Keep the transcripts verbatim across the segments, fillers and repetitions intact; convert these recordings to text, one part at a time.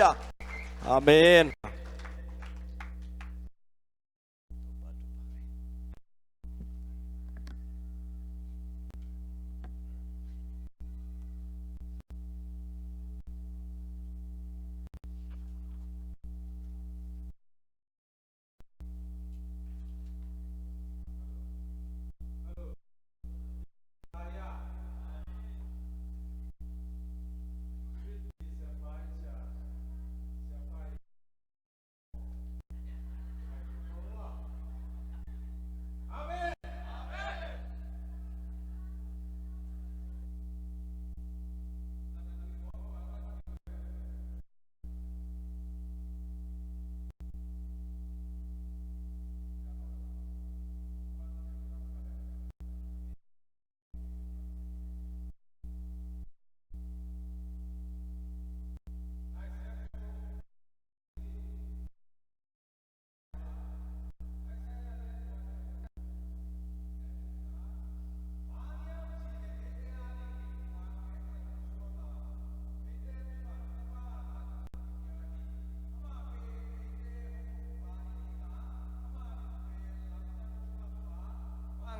Amen.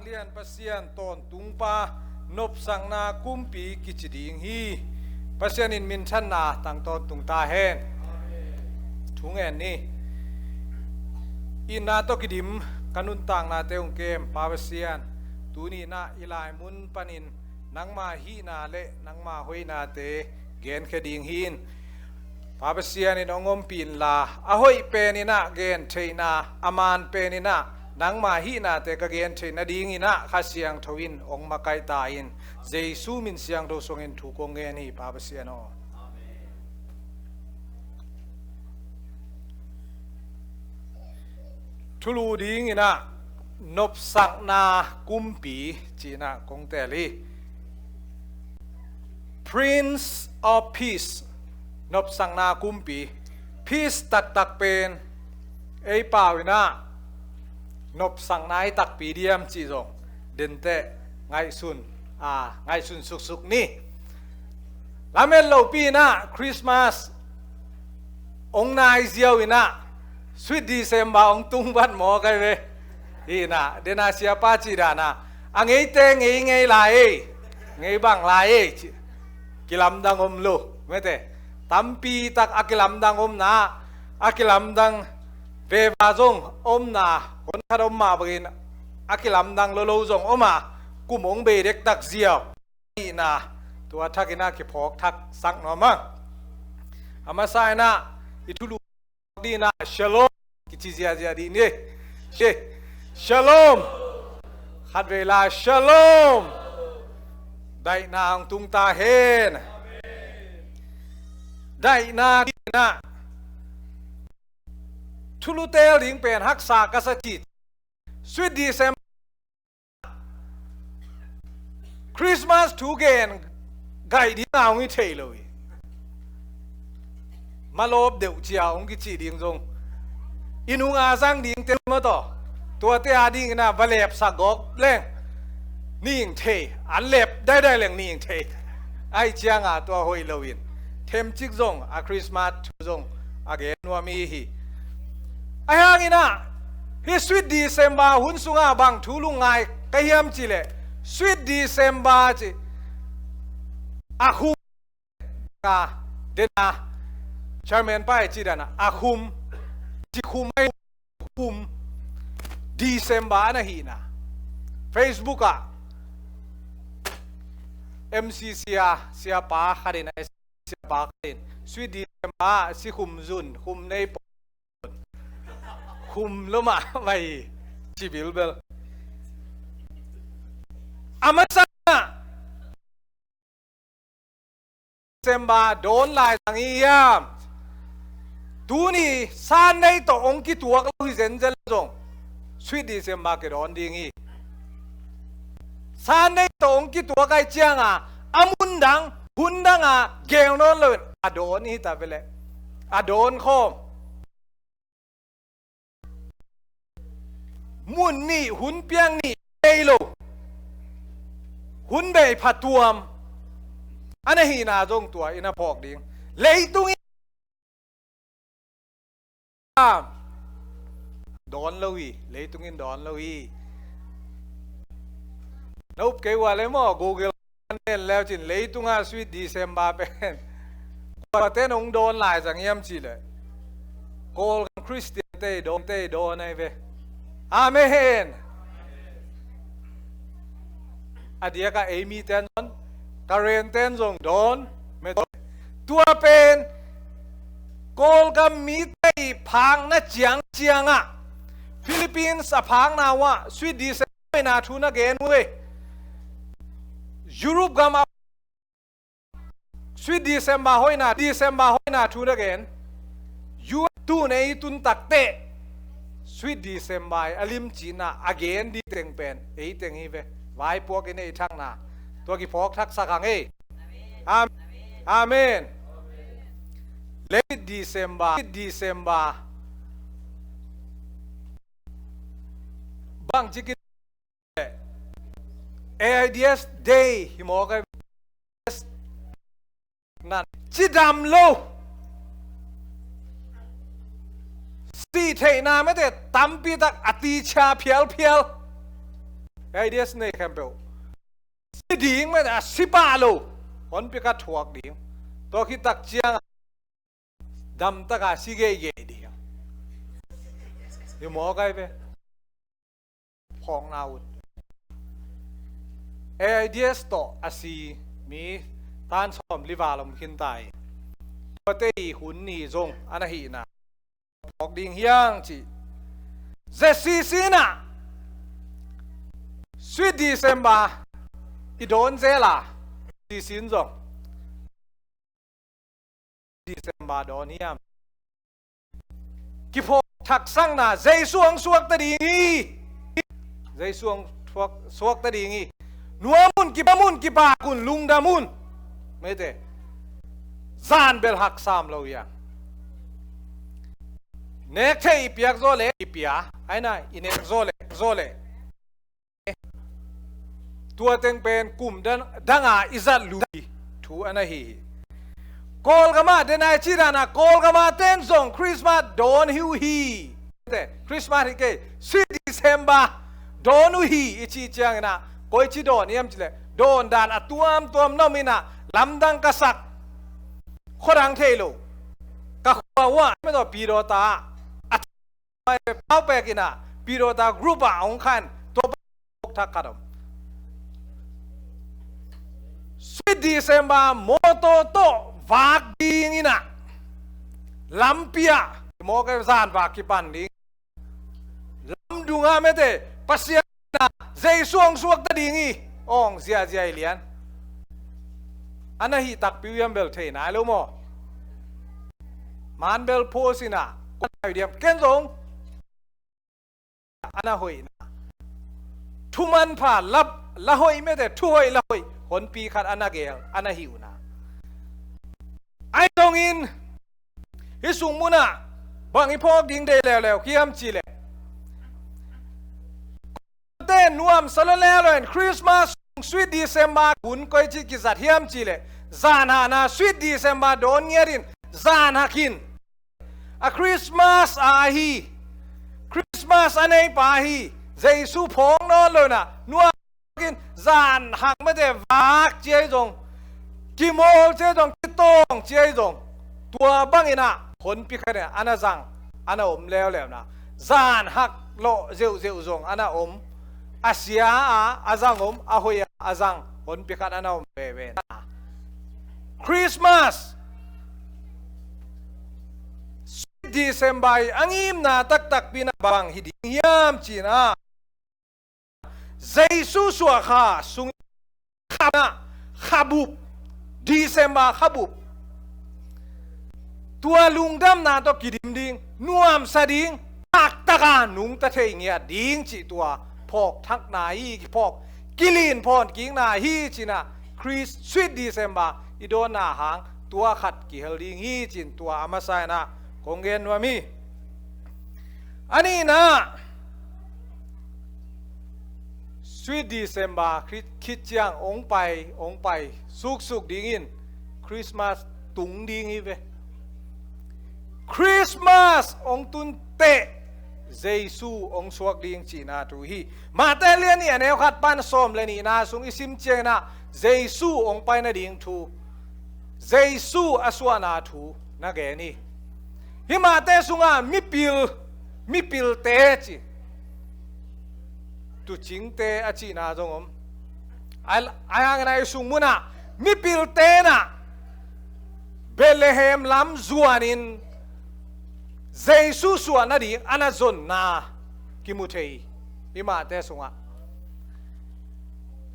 Vanglian Pasian tawntungpa, nopsakna kumpi kici ding hi. Pasian in minthanna tang tawntung ta hen. Thu ngen ni. Itna tawh kidim ka nuntaknate hong kem Pa Pasian, tuni-in ah i laimun panin nangma hihna le nangma hoihnate genkhia ding hi in, Pa Pasian in hong ompih inla, a hoih penin ah gen theihna, a man penin ah nangma hihnate ka gen theih nadingin ah Kha Siangtho in hong makaih ta in, Jesu min siangtho suangin thu kong ngen hi Pa Pasian aw. Thulu dingin ah nopsakna kumpi ci-in ah kong teel hi. Prince of Peace, nopsakna kumpi. Peace taktak pen ei pau in ah nopsakna hi takpi diam cih zong denteh ngaihsun, a, ngaihsun suksuk ni. Lamet lopi in ah Christmas hong nai ziau in ah Sweet December hong tung vat maw kai ve. Hi in ah, den a siapa cih dan a, a ngeite ngei ngei lai ei, ngei bang lai ei cih kilamdang om lo. Mete, tampi tak a kilamdang omna, a kilamdang veva zong omna, hon khat om mah bangin a kilamdang lolo zong om a, kum hong bei dektak ziau. Hihna, tua thak in ah kiphawk thak sak nuam a. A masa in ah i thulu ding in ah Shalom kici ziahziah ding ni. Shalom. Khatvei la Shalom. Daihna hong tung ta hen. Daihna ding in ah thulu teel ding pen haksa ka sa cih. Sweet December Christmas thu gen gaih ding a hong hi thei lo hi. Malawp deuh cia hong kici ding zong i nung a zang ding te maw taw, tuate a dingin a va lepsak gawp leng ning thei, an lep daidai leng ning thei. Aih cianga tua hoih loin themcik zong a Christmas thu zong a gen nuam i hi. Ahi hangin ah hih Sweet December hun sungah bang thu lungngai ka hiam cihleh, Sweet December ci a khum a, den a chairman pa i ci dan a, a khum ci khum ai khum December a na hihna. Facebook ah M C C a siapa khat in a siapa khat in Sweet December a si khum zun khum nei pawh khum lo mah mah hi ci bilbel. A masa December dawn lai zang hi hiam? Tuni Sunday tawh hong kituak lo hi zenzen zong Sweet December kidawn ding hi. Sunday tawh hong kituak ai cianga a mun dang hun danga gel nawn loin a dawn hi ta veleh, a dawn khawm. Mun nih hun piang nih bei lo, hun bei phatuam a na hihna zong tua i na phawk ding. Leitung i dawn lo hi, leitung in dawn lo hi. Na up kei ua le maw, Google nen leu cin leitunga Sweet December pen kuaten hong dawn lai zang hiam cih leh Kawlgam Khristiante dawnte dawn ahi ve. Amen. A diakah ei miten zong, Karen ten zong dawn. Tua pen Kawlgam mite i phakna ciangciangah Philippines a phakna uah Sweet December hoihna thu na gen uh hi. Europe gam a Sweet December hoihna, December hoihna thu na gen. U S tun ei tun takteh Sweet December a limcihna a gen ding teng pen ei teng hi ve. Vaipuak in ei thakna tua kiphawk thaksak hang ei. Am- Amen. Late December, December. Bang cikin AIDS Day hi mawk a, nan cidam lo, sih theihna mete tampi tak a ticia phialphial. AIDS nei khempeuh si ding mete a si pah lo, honpi khat thuak ding. Tua khit tak ciang damtaka si geihgeih ding. Hi mawk a hi ve. Phawkna ut. AIDS tawh a si mi tan sawmli val om khin ta hi. Tuate i hun ni zong a na hihna phawk ding hiang cih. Z C C in ah Sweet December i dawn zel a, Z C C in zong December dawn hiam? Kiphawk thaksakna Jesu hong suakta ding hi. Jesu hong suak, suakta ding hi. Nuam un, kipa mun, kipak un, lungdam un. Mete. Zan bel haksam lo hiang. Nek thei i piak zaw leh i pia, aina i nek zaw leh, zaw leh. Tua teng pen kum dang, danga i zat lu thu a na hi hi. Kawlgama, denai cidana Kawlgama ten zong Christmas dawn hi uh hi. Christmas hi kei, Sweet December dawn uh hi i cih ciangina, koici dawn hiam cileh, dawn dan a tuamtuam na om ina, lamdang ka sak. Khuadang thei lo. Ka khua uah, metaw pidawta a pau pek ina, pidawta group ah hong khan, tua thak khat om. Sweet December mawtaw tawh vak ding ina, lampi ah mawk e zan vak kipan ding. Lamdunga mete, Pasian ina Jesu hong suakta ding hi. Ong ziazia i lian. A na hih takpi uh hiam bel thei nai lo maw? Man bel phaw sina, kua nai diam ken zong. A na hoihna. Thuman pha, la, la hoih mete, thu hoih, la hoih. Honpi khat a na gel, a na hih uh na. Ahi zongin, hih sung munah, bang i phawk ding dei leuleu, hiam cileh. Te nuamsa lo leuleu in Christmas, Sweet December, hun koici kizat hiam cileh. Zan hahna Sweet December dawn ngiatin, zan hakin. A Christmas a hi, Christmas a neipa hi, Jesu phawk nawn lo ina, nuam in zan hak mete vak ciai zong, kimawl ciai zong, kitawng ciai zong, tua bangina honpi khat ina a na zang, a na om leuleu na. Zan hak lawh zeuhzeuh zong a na om, a sia a, a zang om, a hoih a, a zang, honpi khat a na om veve na. Christmas, December i a ngimna taktakpi na bang hi ding hiam cina. Jesu suakha sung kha na, khabup, December khabup. Tua lungdamna tawh kidim ding, nuamsa ding, taktaka nungta thei ngiat ding cih tua phawk thakna hi, phawk kilin phawn kikna hi cina, Christ, Sweet December i dawnna hang tua khat kihel ding hi cin tua a masa ina kong gen nuam hi. A nihna, Sweet December khit, khit ciang ong pai, ong pai suksuk dingin Christmas tung ding hi ve. Christmas ong tun teh Jesu hong suak ding cihna thu hi. Mate lian nih a neu khat pan sawm le nihna sung i sim ciangin ah Jesu hong pai nading thu, Jesu a suahna thu na gen hi. Hih Mate sungah mipil, mipilte ci, tuucingte a cihna zong om. A, a hangin ah i sung munah mipilte in ah Bethlehem lam zuanin Jesu suah nading a na zonna kimu thei hi. Mate sungah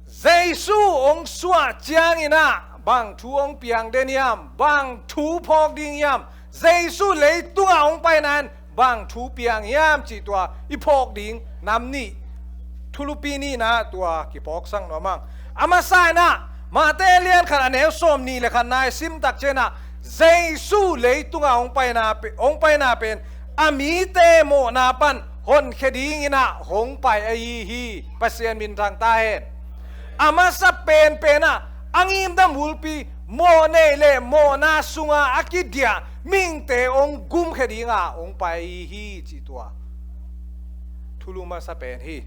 Jesu hong suah ciangin ah bang thu hong piang den hiam, bang thu phawk ding hiam, Jesu leitungah hong paina in bang thu piang hiam cih tua i phawk ding nam nih, thulupi nihna tua kiphawksak nuam ing. A masa in ah Mate lian khat a neu sawm nih le khatna i sim tak ciangin ah Jesu leitungah hong paina pe-, hong paina pen a mite mawhna pan honkhia dingin ah hong pai ahi hi. Pasian minthang ta hen. A masa penpen ah a ngimna bulpi mawhnei le mawhna sungah a kidiah mihingte hong gumkhia dinga hong pai ahi hi cih tua thulu masa pen hi.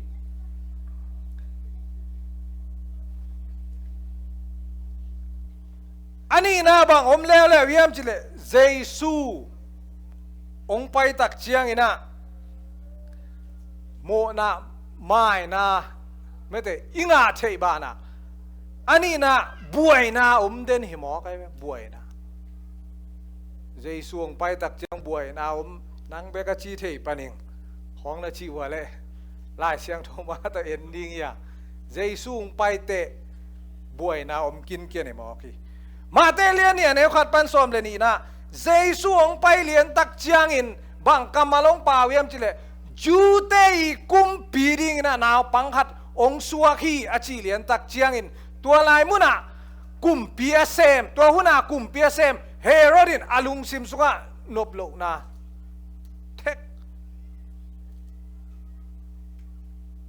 A nihna bang om leuleu hiam cih leh Jesu hong pai tak ciangin ah mawhna, maina, mate, i ngah theih banah a nihna buaina om den hi maw, kai ve, buaina. Jesu hong pai tak ciang buaina om, nang bek a ci thei pan ing. Khawng na cih uh leh Lai Siangtho mah tawh en ding hi a. Jesu hong pai teh buaina om kinkian hi mawk hi. Mate lian nih a neu khat pan sawm le nihna, Jesu hong pai lian tak ciangin bang kammal hong pau hiam cih leh Jew-te ii kumpi dingin ah naupang khat hong suak hi a cih lian tak ciangin tua lai munah kumpi a sem, tua hunah kumpi a sem Herod in a lungsim sungah nop lohna, thek,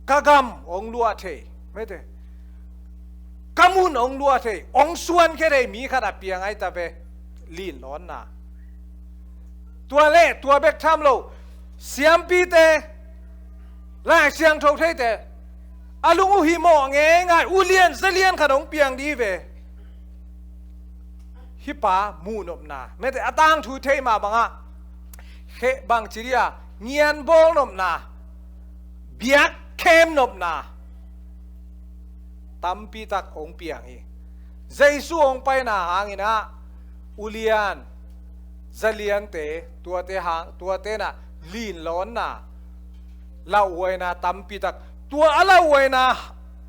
ka gam hong luah thei, mate, ka mun hong luah thei, hong suankhia thei mi khat a piang ahi ta ve. Linlawnna. Tua leh tua bek tham lo, siampite, Lai Siangtho theite a lung uh himawh ngeingai, ulian zalian khat hong piang dih ve. Hih pa muh nopna, mate, a tangthu thei mah bangah kheh bang ci dih a, ngianbawl nopna, biak khem nopna tampi tak hong piang hi. Jesu hong paina hangin ah ulian zaliante, tuate hang, tuate in ah linlawnna, lauhuaina tampi tak. Tua a lauhuaina,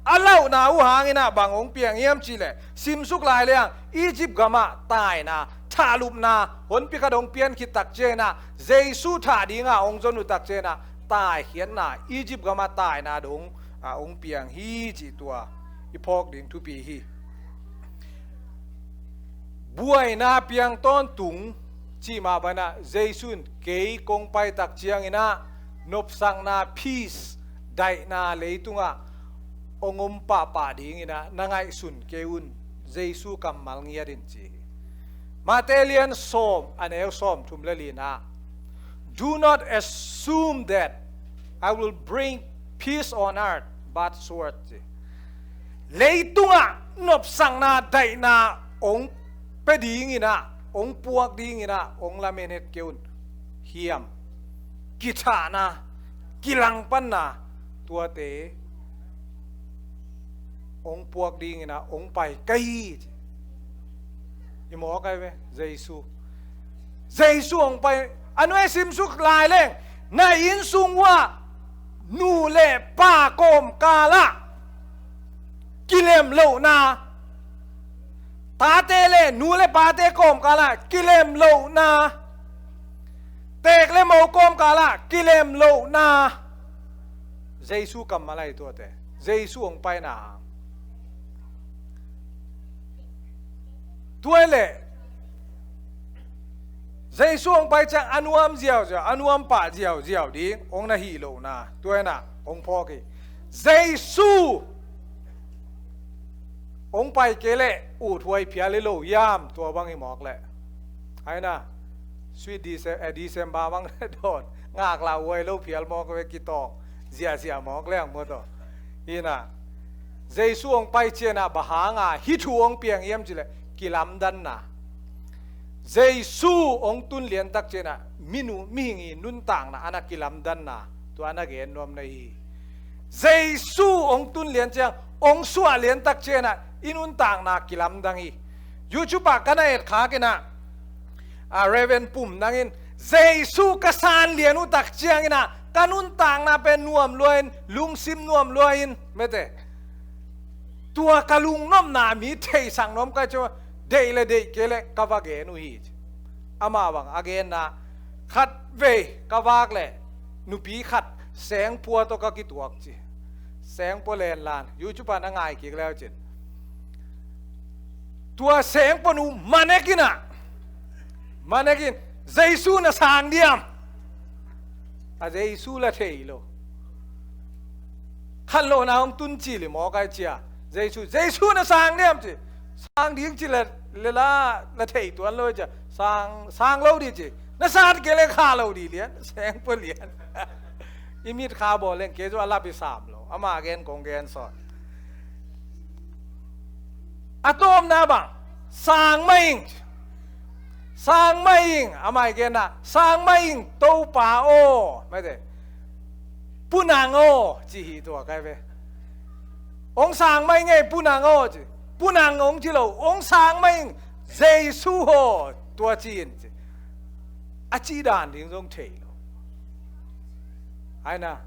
a lauhna uh hangin ah bang hong piang hiam cih leh, simsuk lai leng Egypt gamah taina, thahlupna, honpi khat hong pian khit tak ciangin ah Jesu thah dinga hong zon uh tak ciangin ah taikhiatna, Egypt gamah taina dong a hong piang hi cih tua i phawk ding thupi hi. Buaina piang tawntung cih mah bangin ah Jesu in, kei kong pai tak ciangin ah nopsakna, peace, daihna leitungah hong om pahpah dingin ah na ngaihsun kei un, Jesu kammal ngiat in ci hi. Mate lian sawm a neu sawmthum le lina, "Do not assume that I will bring peace on earth, but sword," ci. Leitungah nopsakna, daihna hong pia dingin ah, hong puak dingin ah hong lamen het kei un. Hiam, kithahna, kilangpanna, tuate hong puak dingin ah hong pai ka hi, ci. I mawk ai ve, Jesu. Jesu hong pai, a nuai simsuk lai leng, na innsung uah nu le pa kawmkalah kilem lohna, tate le nu le pate kawmkalah kilem lohna, teek le mo kawmkalah kilem lohna. Jesu kammal ahi tuate. Jesu hong paina hang. Tua leh Jesu hong pai ciang a nuam ziauziau, a nuam pah ziauziau ding hong na hih lohna, tua in ah hong phawk hi. Jesu hong pai kei leh uthuai phial hi lo hiam, tua bang hi mawk leh. Ai na, Sweet Dece-, eh, December bang dawn ngaklah huai lo phial mawk ve, kitawng ziahziah mawk leng maw taw. Inah Jesu hong pai cianah bang hanga hih thu hong piang hiam cileh kilamdanna. Jesu hong tun liantak cianah minu, mihing i nuntakna a na kilamdanna tua a na gen nuam na hi. Jesu hong tun lian ciang, hong suah liantak cianah i nuntakna kilamdang hi. YouTube ah ka na et khak inah, a Reverend Pum nangin, Jesu ka san lian uh tak cianginah ka nuntakna pen nuam lua in, lungsim nuam lua in, mete. Tua ka lungnopna mi theisak nuam ka ci uh, deih le deih kei le ka va gen uh hi ci. Amah bang a genna, khat vei ka vak le nupi khat sengpua tawh ka kituak ci. Sengpua lenlan, YouTube ah na ngai kik leu cin. Tua sengpua nu manekinah, manekin, Jesu na sang diam? A Jesu la thei lo. Khanlohna hong tun ci li maw kai cia. Jesu, Jesu na sang diam ci. Sang ding ci le, le la, la thei tuan lo cia. Sang, sang lo di ci. Na sat kei le kha lo di lian. Sengpua lian. I mit kha bawl leng kei cu a lap i sam lo. Ama gen kong gen sawn. A tawpna bang, sang mah ing. Sang mah ing, amah i genna, sang mah ing, Topa aw, mete. Punang aw, ci hi tua kai ve. Hong sang mah ing ei, Punang aw, ci. Punang hong ci lo, hong sang mah ing, Jesu aw, tua ci in, ci. A cih dan ding zong thei lo. Aina,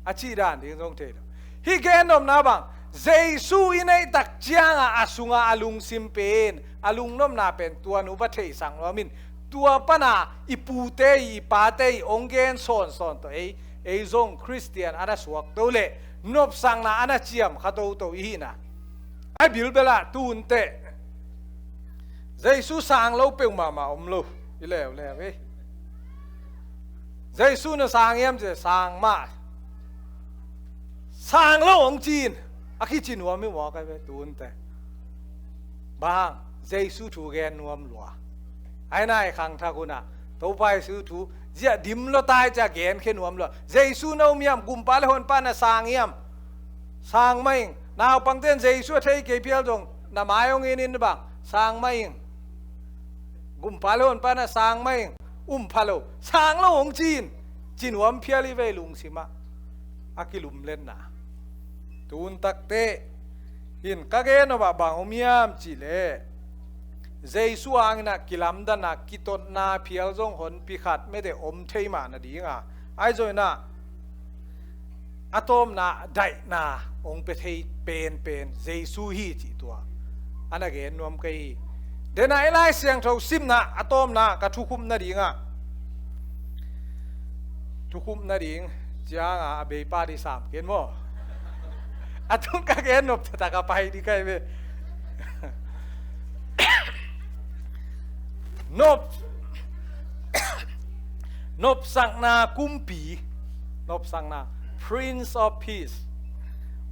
a cih dan ding zong thei lo. Hih gennopna bang, Jesu i neihtak cianga a sunga a lungsim pen, a lungnopna pen tua nu va theisak nuam in, tua pana i pute i pate i hong gen sawnsawn tawh ei, ei zong Khristian a na suak to le nopsakna a na ciam kha toto i hihna. A bilbelah tunte Jesu sang lo peuhmahmah om lo. I leuleu ei. Jesu na sang hiam ci, sang mah. Sang lo hong ci in. A kici nuam hi maw kai ve tunte. Bang, Jesu thu gen nuam lua. Ai nai khangthak hunah Topa Jesu thu ziah dim lo tai cia gen khe nuam lua. Jesu na um hiam, gumpa le honpa na sang hiam? Sang mah ing. Naupangten Jesu a thei kei phial zong na mai hong in in bang, sang mah ing. Gumpa le honpa na sang mah ing. Um pha lo. Sang lo hong ci in. Ci nuam phial i vei lungsimah. A kilumletna. Tuntakte in ka gen nopah bang om hiam cihleh Jesu anginah kilamdanah kitotna phial zong honpi khat mete om thei mah nadinga, ahi zonginah a tawpna daihna hong pia thei penpen Jesu hi cih tua a na gen nuam ka hi. Denah i Lai Siangtho simna a tawpna ka thukhupna dingah, thukhupna ding cianga a beipa di sam ken maw? A tung ka gen nop taktak a pai di kai ve. Nop, nopsakna kumpi, nopsakna, Prince of Peace.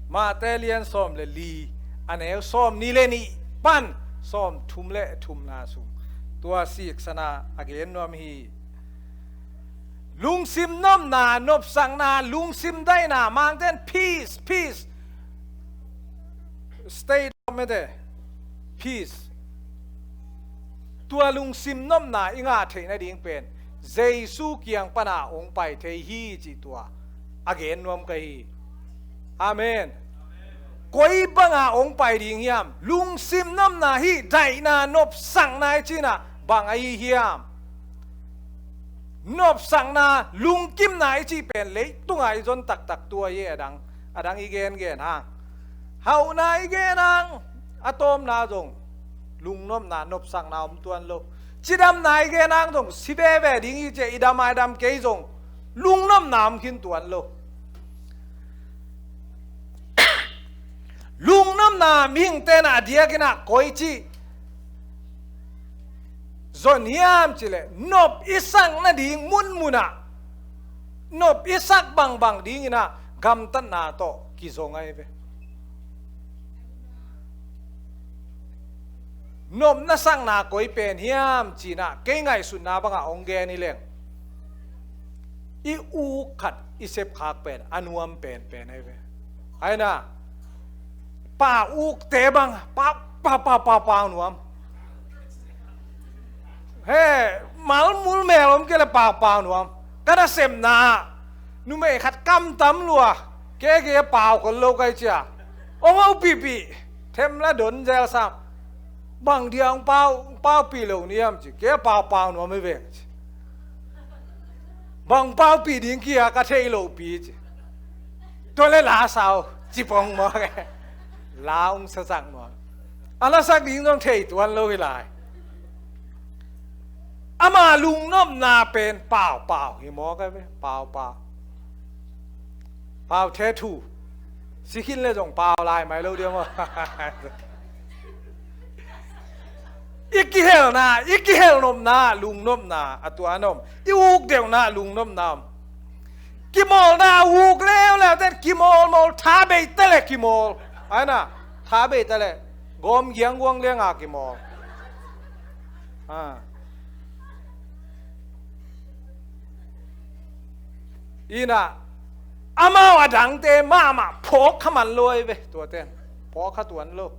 Mate lian sawm le li, a neu sawm ni le nih pan sawm thum le thumna sung. Tua siksana a gen nuam hi. Lungsim nopna, nopsakna, lungsim daihna, mangten peace, peace. State of mete, peace. Tua lungsim nopna i ngah theih nading pen Jesu kiang pana hong pai thei hi cih tua a gen nuam ka hi. Amen. Koi banga hong pai ding hiam? Lungsim nopna hi, daihna, nopsakna i cinah bang ahi hiam? Nopsakna, lungkimna i cih pen leitunga i zon taktak tua hi. Adang, adang i gengen hang, hauhna i gen hang, a tawpna zong lungnopna, nopsakna om tuan lo. Cidamna i gen hang zong si veve ding hi cia, i dam a i dam kei zong lungnopna om khin tuan lo. Lungnopna mihingte na a diakinah koici zon hiam cileh nop i sak nading munmunah, nop i sak bangbang dinginah gamtatna tawh kizong ahi ve. Nopna sakna koi pen hiam cinah kei ngaihsutna bangah hong gen hi leng, i uk khat i sepkhak pen a nuam penpen ahi ve. Aina, pau ukte bang pau pau pau pau pau nuam. He, malmul mel om kei le pau pau nuam. Ka nasepna ah numei khat kamtam lua, kei kei pau khol lo kai cia. Ong au pipi, them la don zel sam. Bang dia ong pau, ong pau pi lo niam ci, kei pau pau nuam hi veng ci. Bang pau pi ding kia ka thei lo pi ci. Tua le la sau ci pong maw ke. La ong sasak maw. A la sak ding zong thei tuan lo hi lai. Ama lungnopna pen pau pau hi maw ke ve, pau pau. Pau the thu. Si khin le zong pau lai mai lo dia maw. I kihelna, i kihelnopna, lungnopna a tuan om. I uk deuhna lungnopna om. Kimawlna uk leuleu ten kimawlmawl, tha bei tale kimawl. Aina, tha bei tale gawm giangguang lianga kimawl. Ina, amau a dangte mahmah phawk kha man lo ahi ve, tuate phawk kha tuan lo.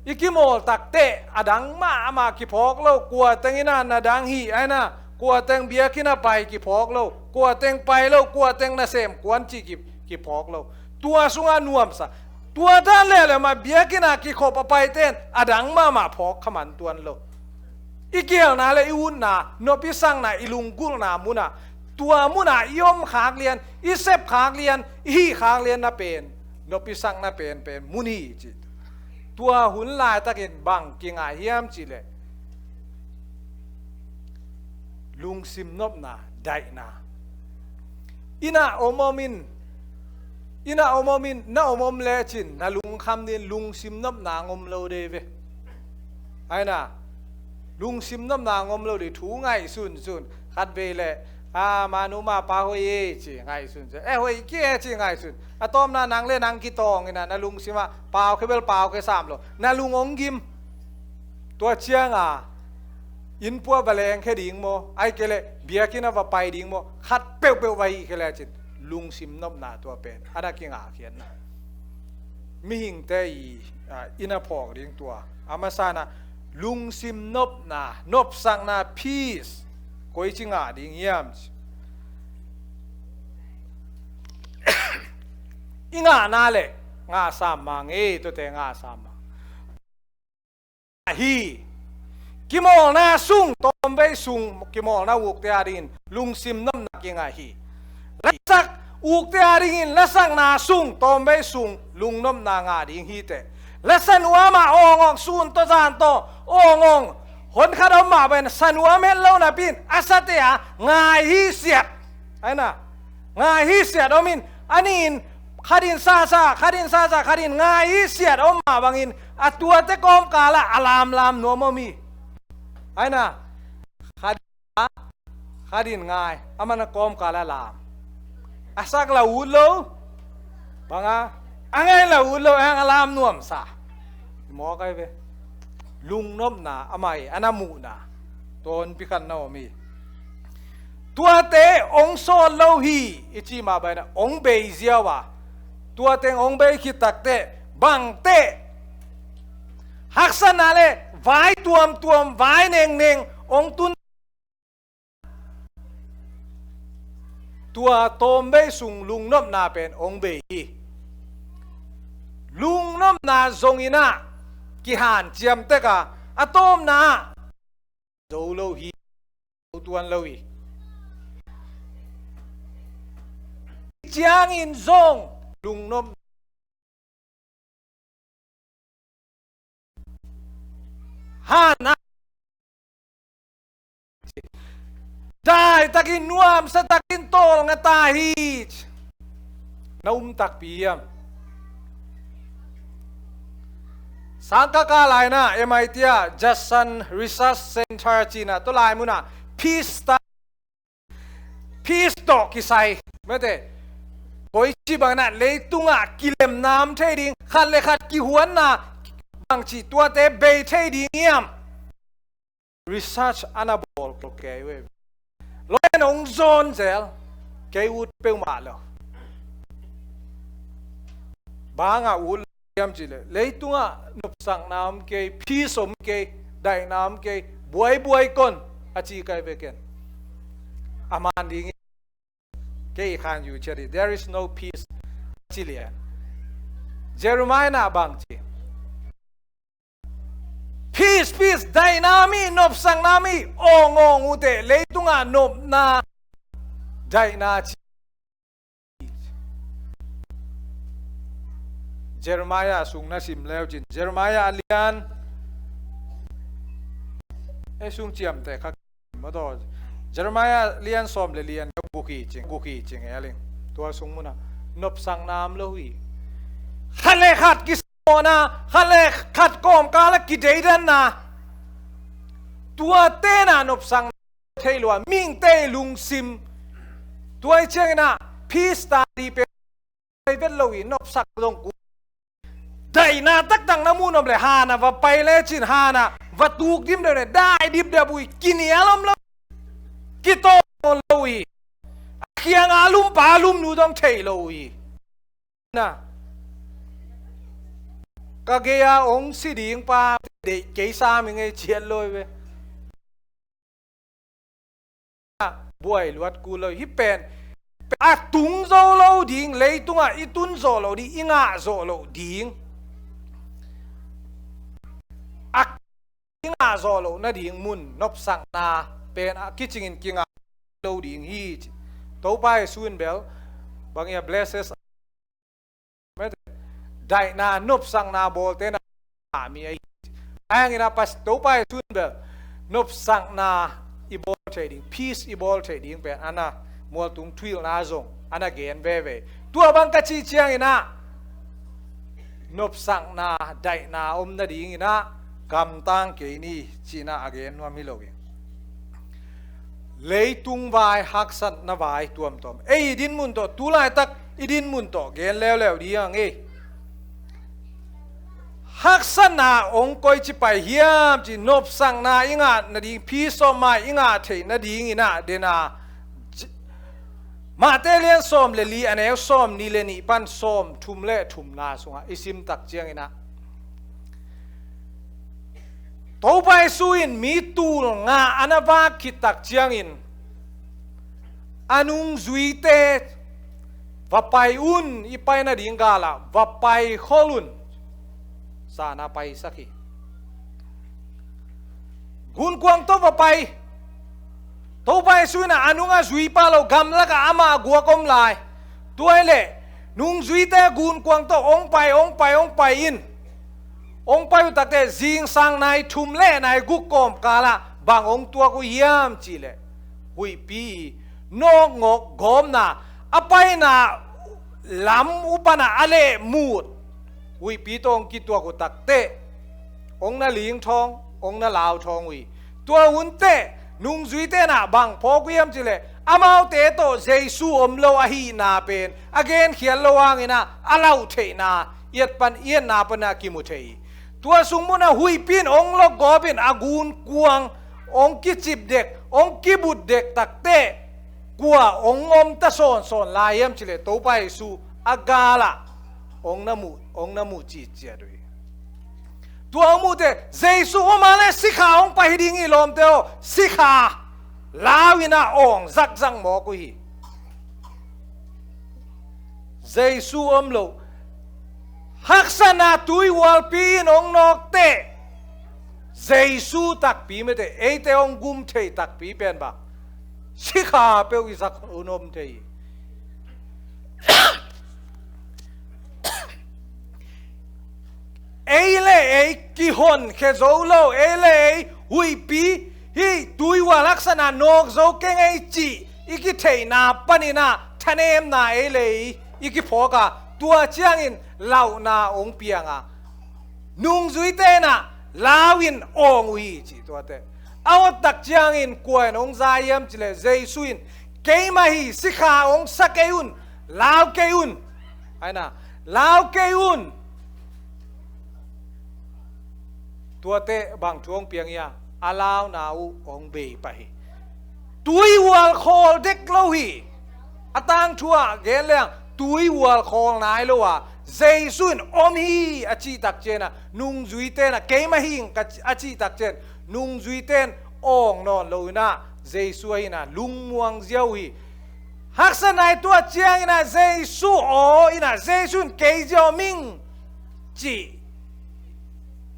I kimawl takte a dang mahmah kiphawk lo, kua teng ina na dang hi, aina, kua teng biakinn a pai kiphawk lo, kua teng pai lo, kua teng nasem kuan ci ki, kiphawk lo. Tua sunga nuamsa, tua dan leuleu mah biakinn a kikhop a paiten a dang mahmah phawk kha man tuan lo. I kihelna le i utna, nop i sakna, i lunggulhna munah, tua munah i om khak lian, i sep khak lian, i hih khak lian na pen, nop i sakna pen pen mun hi ci. Tua hun laitakin bang kingah hiam cihleh lungsim nopna, daihna. Ina om om in, ina om om in, na om om lecin na lungkham din lungsim nopna ngom lo dei ve. Aina, lungsim nopna ngom lo dei thu ngaihsun sun. Khat vei le, a, manu ma pa hoi e ci ngaihsun sun. E hoi ki e ci ngaihsun. A tawmna nang le nang kitawng ina na lungsim ah pau khe bel pau khe sam lo. Na lung ong gim. Tua cianga inn pua va leng khe ding maw, ai kei le biakinn a va pai ding maw, khat peuhpeuh va hih khe lecin lungsim nopna tua pen a na kingah khiatna. Mihingte i, a, inn a phawk ding tua a masana lungsim nopna, nopsakna, peace koi ci ngah ding hiam ci. I ngahna le ngah sam mang e, tuate ngah sam mang. Hi. Kimawlna sung, tawmvei sung kimawlna ukte a dingin lungsim nopna kingah hi. Lasak ukte a dingin lasakna sung, tawmvei sung lungnopna ngah ding hi teh. La sanuam ah awngawng sun tawh zan tawh awngawng honkhat om mah pen sanuam het lo napi in a sate a ngai hi siat. Aina, ngai hi siat om in, a nih in khat in sasa, khat in sasa, khat in ngai hi siat om mah bangin a tuate kawmkal ah a lamlam nuam om hi. Aina, khat in ngai, a man a kawmkal ah lam. A sak la ut lo, banga a ngai la ut lo, a lam nuamsa. Mawk ai ve. Lungnopna, amah i a na muhna tawnpi khat na om hi. Tuate ong sawt lo hi i cih mah bangin ong bei ziau a, tuate ong bei khit takteh bangteh haksatna le vai tuamtuam, vai nengneng ong tun. Tua tawmvei sung lungnopna pen ong bei hi. Lungnopna zong in ah kihanciam tek a, a tawmna ah zo lo hi, zo tuan lo hi. Ciangin zong lungnop hana daitakin nuamsa takin tawlnga ta hi. Na um takpi hiam? Sangkaka laina M I T ah Judson Research Center cina tua lai muna peace ta, peace tawh kisai mete, koici bangna leitungah kilemnam thei ding, khat le khat kihuanna, bang ci tuate bei thei ding hiam? Research ana bawl kei uh e. Lawyer hong zawn zel, kei ut peuhmah lo. Bang a ut hiam cih leh, leitungah nopsakna om kei, peace om kei, daihna om kei, buaibuai kon a ci kai ve ken. A man ding kei khan yu ciat hi, there is no peace ci lian. Jeremiah na bang ci? Peace, peace, daihna mi, nopsakna mi, awng awng uh teh, leitungah nopna, daihna ci. Jeremiah sung na sim leu cin, Jeremiah a lian, ei sung ciamteh kha maw taw. Jeremiah lian sawm le lian guk hi cing, guk hi cing e a ling. Tua sung munah nopsakna om lo hi. Khat le khat ki mawhna, khat le khat kawmkal a kideidanna, tua tenah nopsakna thei lua, mihingte lungsim. Tua hi cianginah peace study pen vet lo hi, nopsak dong ku. Daihna taktak na muh nop le hanah va pai lecin hanah va tuk dimdep le dai dipdep uh hi, kinial om lo, kitawng lo hi. A khianga lumpa lumnu dong thei lo hi. Na, ka gei-a hong si ding pa deih kei sam i ngei ciat lo hi ve. Buai luat kul lo hi pen. A tung zo lo ding, leitungah i tun zawh loh ding, i ngah zawh loh ding. A i ngah zawh loh nading mun, nopsakna pen a kicingin kingah lo ding hi ci. Topa Jesu in bel bang ia blesses, daihna nopsakna bawlte na mi ahi. Ahi hangin a pas Topa Jesu in bel nopsakna i bawl thei ding, peace i bawl thei ding pen ana mualtung thuhilhna zong ana gen veve. Tua bang ka cih cianginah nopsakna, daihna om nadinginah gamtang kei ni cinah a gen nuam hi lo hi. Leitung vai, haksatna vai tuamtuam. Ei i dinmun tawh, tulaitak i dinmun tawh gen leuleu ding ang ei. Haksatna hong koici pai hiam ci, nopsakna i ngah nading, peace of mind i ngah theih nadinginah dena J-, Matthai lian sawm le li, a neu sawm nih le nih pan sawm thum le thumna sungah i simtak cianginah Topa Jesu in mi tul nga ana vak khittak ciangin a nungzuite va pai un, i pai nading galah va pai khol un. Sana paisak hi. Gunkuang tawh va pai. Topa Jesu in a nung a zuipa lo gamlakah amah guak om lai. Tua hileh nungzuite gunkuang tawh hong pai, hong pai, hong pai in. Hong pai uh takte zingsang nai thum le nai guk kawmkalah bang hong tuak uh hiam cihleh, huihpi nawkngawk gawmna, a paina lam uh pana a lehmut huihpi tawh hong kituak uh takte hong na ling thawng, hong na lau thawng uh hi. Tua hun teh nungzuite na bang phawk uh hiam cihleh, amaute tawh Jesu om lo ahihna pen a genkhiat lo hanginah a lauh theihna, i et pan, i etna pana kimu thei hi. Tua sung munah huihpi in hong lokgawp in a gunkuang hong kicip dek, hong kibut dek takte kua hong om ta sawnsawn lai hiam cihleh Topa Jesu a galah hong na muh, hong na muh citciat uh hi. Tua hong muhte Jesu om a le sikha hong pai hi ding hi lawmte aw, sikha lau inah awng zakzak mawk uh hi. Jesu om lo. Haksatna tuihualpi in hong nawk teh Jesu takpi mete, eite hong gum thei takpi pen bang sikha peuh i zak hun om thei hi. Ei le ei kihonkhia zo lo, ei le ei huihpi hih tuihual haksatna nawk zo keng ei cih i kitheihna paninah thanemna ei le ei i kiphawk a, tua ciangin lauhna hong piang a, nungzuite inah lau in awng uh hi cih tuate. A hottak ciangin kua in hong za hiam cihleh Jesu in, keimah hi, sikha hong sa kei un, lau kei un. Aina, lau kei un. Tuate bang thu hong piang hia? A launa uh hong bei pah hi. Tui hual khawl dek lo hi. A tangthu ah gen leng tui hual khawl nai lo a, Jesu in om hi a cih tak ciangin ah, nungzuite in ah keimah hi ing a cih tak ciangin, nungzuite in awng nawn lo in ah, Jesu ahi in ah lungmuang ziau hi. Haksatna i tuah ciangin ah Jesu aw in ah, Jesu in kei ziau om ing cih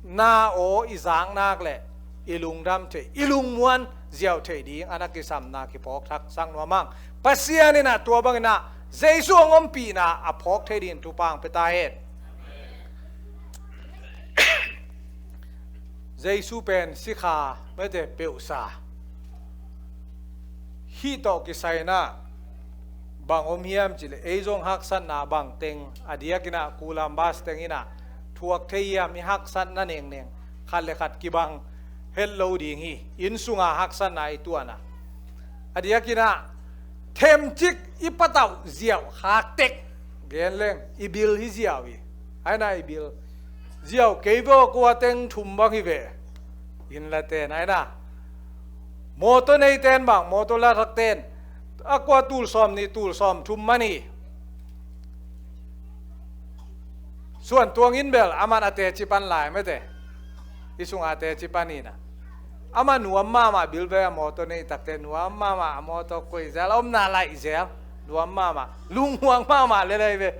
na aw i zak nak leh i lungdam theih, i lungmuan ziau theih ding a na kisamna kiphawk thaksak nuam ing. Pasian in ah tua bangin ah Jesu hong ompihna a phawk thei dingin thupha hong pia ta hen. Jesu pen sikha mete peuhsa. Hih tawh kisai in ah bang om hiam cih leh, ei zong haksatna bang teng a diakin ah, kulam bas teng in ah thuak thei hiam? I haksatna nengneng khat le khat kibang het lo ding hi. Inn sunga haksatna i tuahna a diakin ah themcik i patauh ziau khak tek, gen leng i bil hi ziau hi. Aina i bil ziau kei vua, kua teng thum bang hi ve. Inn la ten aina, mawtaw nei ten bang, mawtaw la thak ten a kua tul sawm nih tul sawm thum man hi. Suan tuang in bel aman a teci pan lai mete. I sunga a teci pan hi na. Ama nuam mahmah bil ve, a mawtaw nei takte nuam mahmah, a mawtaw koih zel, a omna laih zel, nuam mahmah, lungmuang mahmah lel ahi ve.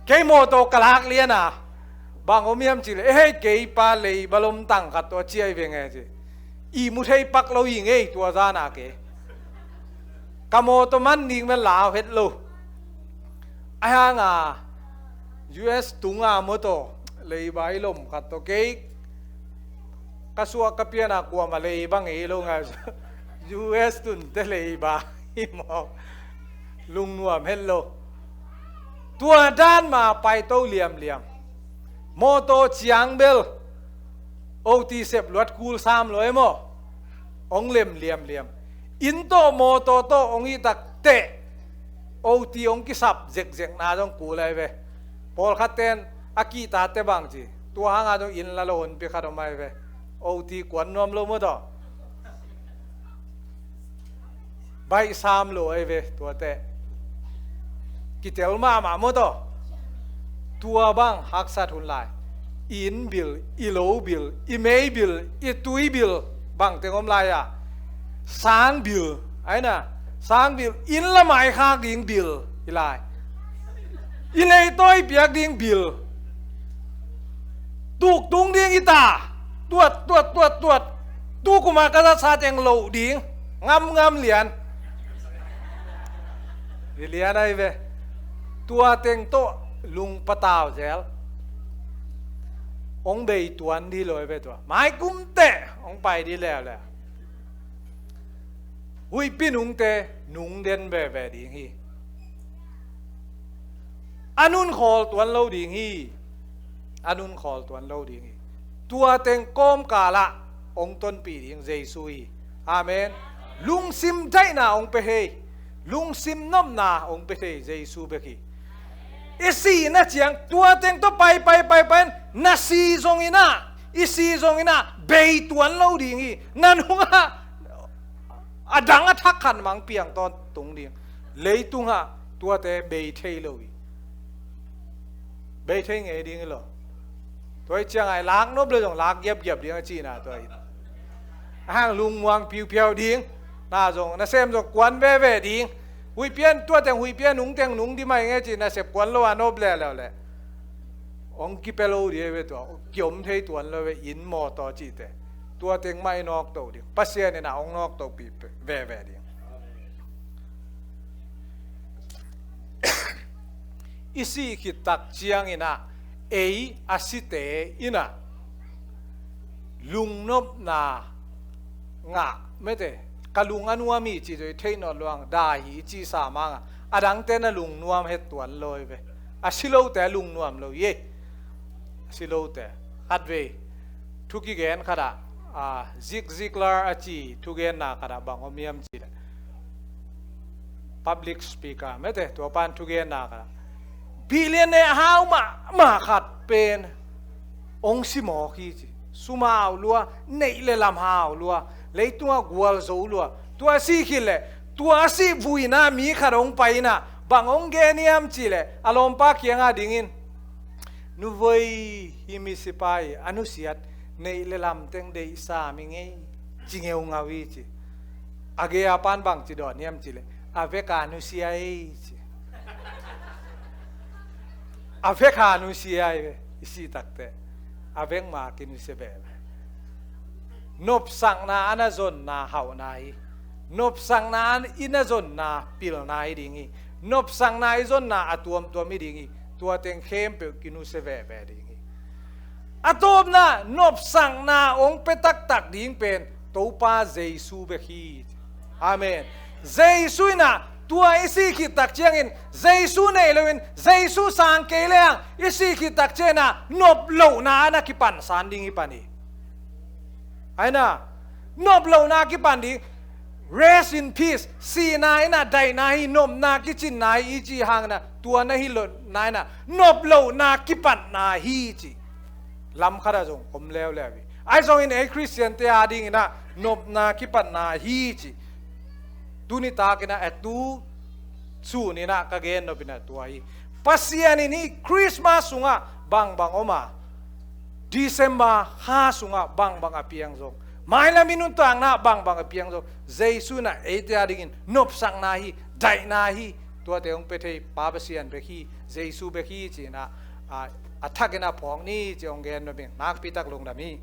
Kei mawtaw ka lak lian a, bang om hiam cih leh, eh, hei, kei pa leiba lom tang khat tawh a ciai ve nge ci. I mu thei pak lo hi ngei tua zan a kei. Ka mawtaw man ding mah lau het lo. Ahi hang a, U S tunga mawtaw leiba i lom khat tawh kei ka suak ka pian a, kuamah leiba ngei lo ngai. U S tunte leiba hi mawk. Lungnuam het lo. Tua dan mah paito liamliam. Mawtaw ciang bel O T sep luat kul sam lo e maw. Hong lem liamliam. Inn tawh mawtaw tawh hong hih tak teh O T hong kisap zekzekna zong kul ahi ve. Pawlkhat ten a kihtate bang ci, tua hang a zong inn la lo honpi khat om ahi ve. O T kuan nuam lo maw tawh. Baih sam lo ahi ve tuate. Kitel mahmah maw tawh. Tua bang haksat hun lai. I inn bil, i lo bil, i mei bil, i tui bil, bang teng om lai a. Sang bil, aina, sang bil, inn la mai khak ding bil hi lai. I leitawi piak ding bil. Tuktung ding i ta. Tuat, tuat, tuat, tuat. Tukuma ka zatsa teng loh ding. Ngamngam lian. Hi lian ahi ve. Tua teng tawh lungpatau zel. Hong bei tuan di lo ahi ve tua. Maikum teh hong pai di leuleu. Huihpi nungte nung den veve ding hi. A nun khawl tuan lo ding hi. A nun khawl tuan lo ding hi. Tua teng kawmkalah hong tonpih ding Jesu hi. Amen. Lungsim daihna hong pia thei. Lungsim nopna hong pia thei Jesu bek hi. I sihna ciang tua teng tawh pai, pai, pai, pai, na si zongin ah, i si zongin ah bei tuan lo ding hi. Na nungah a dang a thak khat mah hong piang tawntung ding. Leitungah tuate bei thei lo hi. Bei thei ngei ding hi lo. Tua hi ciangah i lak nop le zong lak giapgiap ding a cihna tua hi. A hang lungmuang piupiau ding. Na zong, nasem zong kuan veve ding. Huihpi a, tua teng huihpi a nung teng nung di mai nge ci, nasep kuan lo a nop leuleu leh hong kipia lo ding hi ve tua. Kiom thei tuan lo ve, inn mawtaw cihte. Tua teng mah i nawkto ding. Pasian in ah hong nawktopi veve ding. I sih khit tak ciangin ah ei a site in ah lungnopna ngah mete, ka lung a nuam hi cih zong i theih nawn lo hang, dai hi i cihsa mah hang a, a dangte na lungnuam het tuan lo hi ve. A si lote a lungnuam lo hi. A si lote khatvei thu kigen khatah, a, Zig Ziglar a ci thugenna khatah bang om hiam cih leh, public speaker mete, tua pan thugenna khatah, billionaire a hau mahmah khat pen hong si mawk hi ci. sum hau lua, neih le lam hau lua, leitungah gualzo lua. Tua a sih khit leh, tua a sih vuina mi khat hong pai in ah, bang hong gen hiam cih leh, a lawmpa kiangah dingin, "Nu voi, hih misipa hi a nusiat, neih le lam teng deihsa mi ngei, ci ngeungau hi," ci. A gei a pan bang ci dawn hiam cih leh, "A vek a nusia hi," ci. A vek a nusia hi ve, i sih takteh. A vek mah kinusia veve. Nopsakna a na zonna hauhna hi. Nopsakna a i na zonna pilna hi ding hi. Nopsakna i zonna a tuamtuam hi ding hi. Tua teng khempeuh kinusia veve ding hi. A tawpna, nopsakna hong pia taktak ding pen Topa Jesu bek hi. Amen. Jesu in ah, tua i sih khit tak ciangin, Jesu neih loin, Jesu sang kei leng, i sih khit tak ciangin ah, nop lohna a na kipansan ding hi pan hi. Ahi na, nop lohna kipan ding, rest in peace, sihna in ah daihna hi, nopna kicinna hi, i cih hangin ah, tua na hi lohna in ah, nop lohna kipatna hi ci. Lam khat ah zong om leuleu hi. Ahi zongin ei Khristiante a dingin ah, nopna kipatna hi ci. Tuni takin ah, eh, tu sun in ah ka gen nop in ah tua hi. Pasian in hih Christmas sungah bangbang om a, December kha sungah bangbang a piang zong, mailam i nuntakna bangbang a piang zong, Jesu in ah eite a dingin nopsakna hi, daihna hi, tuate hong pia thei Pa Pasian bek hi, Jesu bek hi ci in ah, a, a thakin ah phawk ni ci hong gen nop ing. Nakpi tak lungdam hi.